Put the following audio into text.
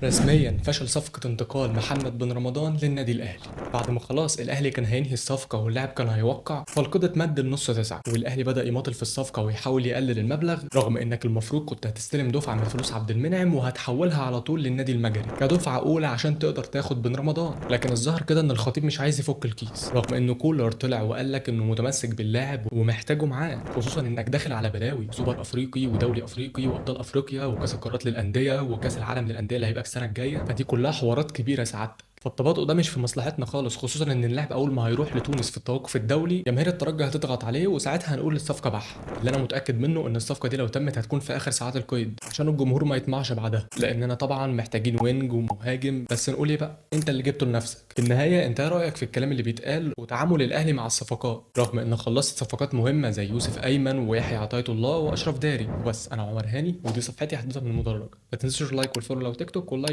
رسميا فشل صفقة انتقال محمد بن رمضان للنادي الأهلي بعد ما خلاص الأهلي كان هينهي الصفقة واللاعب كان هيوقع، فالقيد اتمد لنص تسعة والأهلي بدأ يماطل في الصفقة ويحاول يقلل المبلغ، رغم إنك المفروض كنت هتستلم دفعة من فلوس عبد المنعم وهتحولها على طول للنادي المجري كدفعة أولى عشان تقدر تاخد بن رمضان. لكن الظاهر كده إن الخطيب مش عايز يفك الكيس، رغم إنه كولر طلع وقال لك إنه متمسك باللاعب ومحتاجة معاه، خصوصا إنك داخل على بلاوي سوبر أفريقي ودوري أفريقي وأبطال أفريقيا وكأس القارات للأندية وكأس العالم للأندية اللي هيبقى السنة الجاية، فدي كلها حوارات كبيرة سعادتك. فالتباطؤ ده مش في مصلحتنا خالص، خصوصا ان اللاعب اول ما هيروح لتونس في التوقف الدولي جماهير الترجي هتضغط عليه وساعتها هنقول الصفقة بح. اللي انا متاكد منه ان الصفقة دي لو تمت هتكون في اخر ساعات القيد عشان الجمهور ما يطمعش بعدها، لاننا طبعا محتاجين wing ومهاجم. بس نقول ايه بقى، انت اللي جبته لنفسك. في النهاية انت ايه رايك في الكلام اللي بيتقال وتعامل الاهلي مع الصفقات، رغم ان خلصت صفقات مهمة زي يوسف ايمن ويحيى عطية الله واشرف داري؟ وبس، انا عمر هاني ودي صفحتي حدوتة من المدرج. ما تنسوش ال like وال follow لو تيك توك وال like.